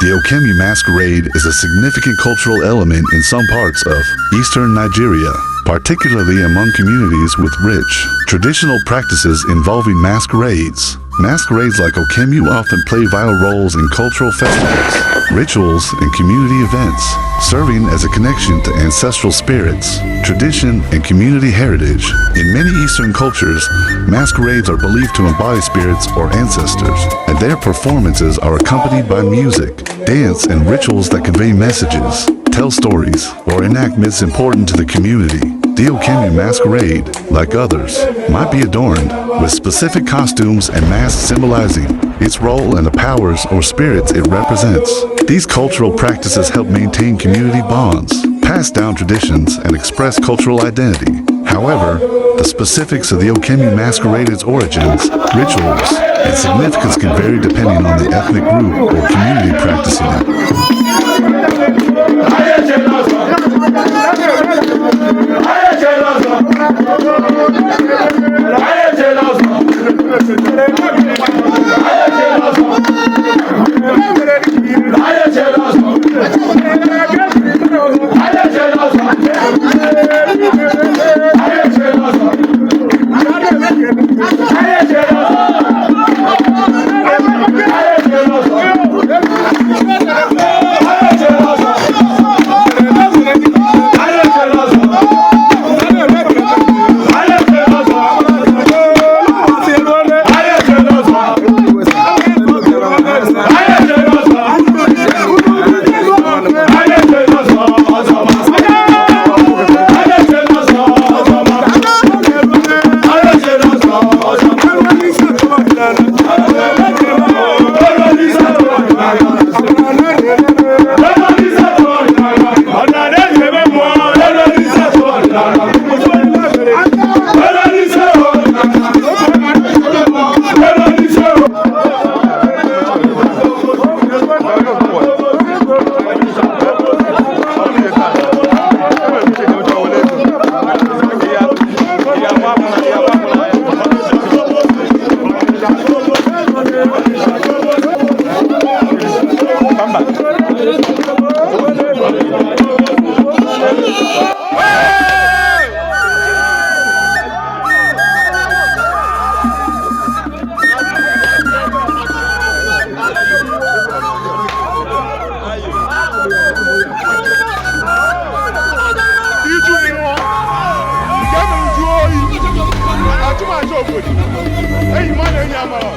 The Okemu masquerade is a significant cultural element in some parts of eastern Nigeria, particularly among communities with rich, traditional practices involving masquerades. Masquerades like Okemu often play vital roles in cultural festivals, rituals, and community events, serving as a connection to ancestral spirits, tradition, and community heritage. In many Eastern cultures, masquerades are believed to embody spirits or ancestors, and their performances are accompanied by music, dance, and rituals that convey messages, tell stories, or enact myths important to the community. The Okemu masquerade, like others, might be adorned with specific costumes and masks symbolizing its role and the powers or spirits it represents. These cultural practices help maintain community bonds, pass down traditions, and express cultural identity. However, the specifics of the Okemu masquerade's origins, rituals, and significance can vary depending on the ethnic group or community practicing it. Anyị echela ọzọ. Anyị echela ọzọ. Anyị echela ọzọ. Anyị echela ọzọ. Anyị echela ọzọ. Anyị echela ọzọ. Anyị echela ọzọ. Anyị echela ọzọ. Anyị echela ọzọ. Anyị echela ọzọ. Anyị echela ọzọ. Anyị echela ọzọ. Anyị echela ọzọ. Anyị echela ọzọ. Anyị echela ọzọ ọzọ ma. Anyị echela ọzọ ọzọ ma. Anyị echela ọzọ ọzọ ma. Olólùsẹ̀ tó wà n'agha. Olólùsẹ̀ tó wà n'agha. Olólùsẹ̀ tó wà n'agha. Olólùsẹ̀ tó wà n'agha. Olólùsẹ̀ tó. Iju mmụọ nke mere ju oyi achụmachụ obodo enyi m na enyi amara.